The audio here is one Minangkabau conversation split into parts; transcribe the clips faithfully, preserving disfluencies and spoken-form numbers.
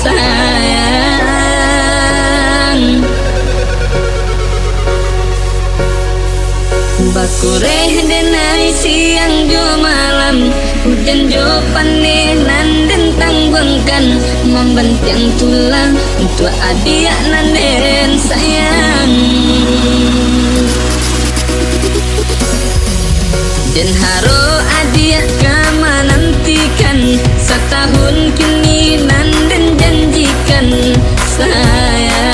sayang. Bakureh denai siang jo malam, ujan jo paneh nan den tangguangkan, mambantiang tulang untuak adiak nan den sayang. Den harok adiak ka manantikan, satahun kini nan den janjikan, sayang.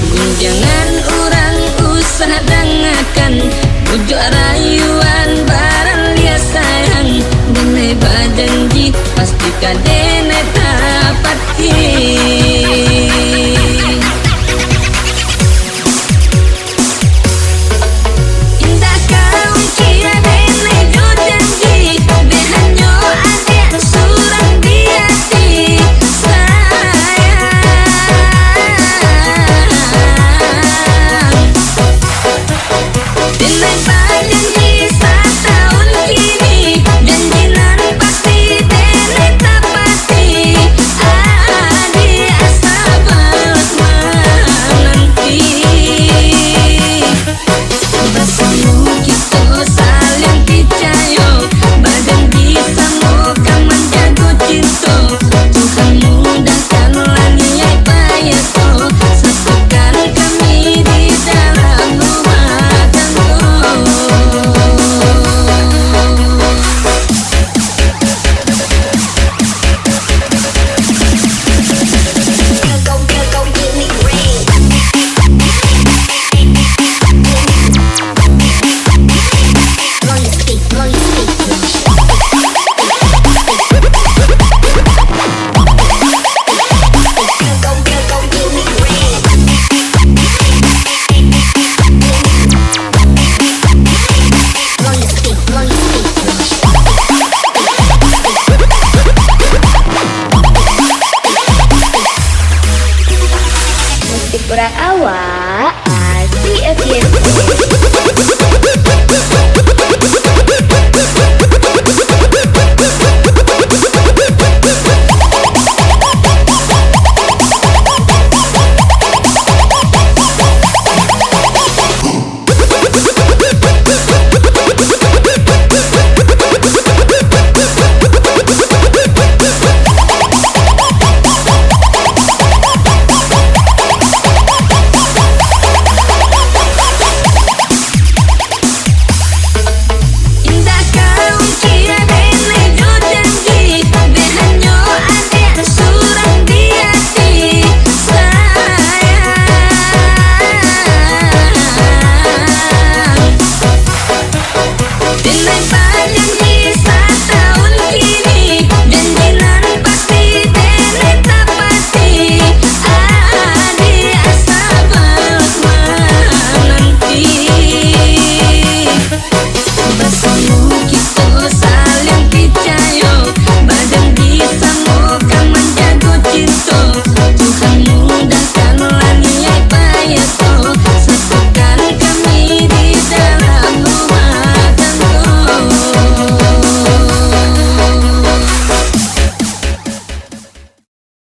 Gunjangan urang usah dangakan, bujuak rayuan baraliah sayang, denai bajanji pasti ka den